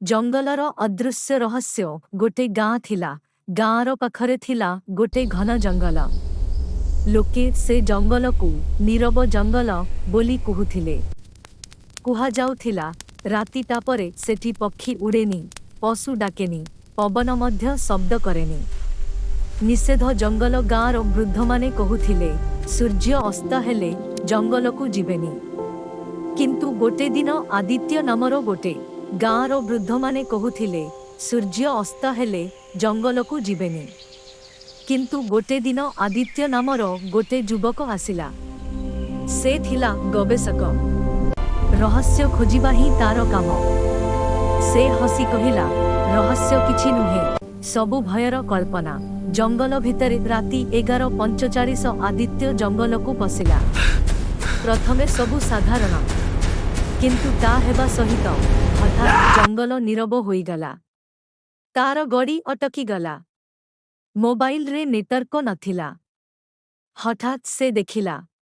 ଜଙ୍ଗଲର ଅଦୃଶ୍ୟ ରହସ୍ୟ। ଗୋଟେ ଗାଁ ଥିଲା। ଗାଁର ପାଖରେ ଥିଲା ଗୋଟେ ଘନ ଜଙ୍ଗଲ। ଲୋକେ ସେ ଜଙ୍ଗଲକୁ ନୀରବ ଜଙ୍ଗଲ ବୋଲି କହୁଥିଲେ। କୁହାଯାଉଥିଲା, ରାତିଟା ପରେ ସେଠି ପକ୍ଷୀ ଉଡ଼େନି, ପଶୁ ଡାକେନି, ପବନ ମଧ୍ୟ ଶବ୍ଦ କରେନି। ନିଷେଧ ଜଙ୍ଗଲ। ଗାଁର ବୃଦ୍ଧମାନେ କହୁଥିଲେ, ସୂର୍ଯ୍ୟ ଅସ୍ତ ହେଲେ ଜଙ୍ଗଲକୁ ଯିବେନି। କିନ୍ତୁ ଗୋଟେ ଦିନ ଆଦିତ୍ୟ ନାମର ଗୋଟେ ଗାଁର ବୃଦ୍ଧମାନେ କହୁଥିଲେ, ସୂର୍ଯ୍ୟ ଅସ୍ତ ହେଲେ ଜଙ୍ଗଲକୁ ଯିବେନି। କିନ୍ତୁ ଗୋଟେ ଦିନ ଆଦିତ୍ୟ ନାମର ଗୋଟେ ଯୁବକ ଆସିଲା। ସେ ଥିଲା ଗବେଷକ। ରହସ୍ୟ ଖୋଜିବା ହିଁ ତାର କାମ। ସେ ହସି କହିଲା, ରହସ୍ୟ କିଛି ନୁହେଁ, ସବୁ ଭୟର କଳ୍ପନା। ଜଙ୍ଗଲ ଭିତରେ ରାତି 11:45। ଆଦିତ୍ୟ ଜଙ୍ଗଲକୁ ପଶିଲା। ପ୍ରଥମେ ସବୁ ସାଧାରଣ। କିନ୍ତୁ ତା ହେବା ସହିତ ହଠାତ୍ ଜଙ୍ଗଲ ନୀରବ ହୋଇଗଲା। ତାର ଗାଡ଼ି ଅଟକିଗଲା। ମୋବାଇଲରେ ନେଟୱାର୍କ ନଥିଲା। ହଠାତ୍ ସେ ଦେଖିଲା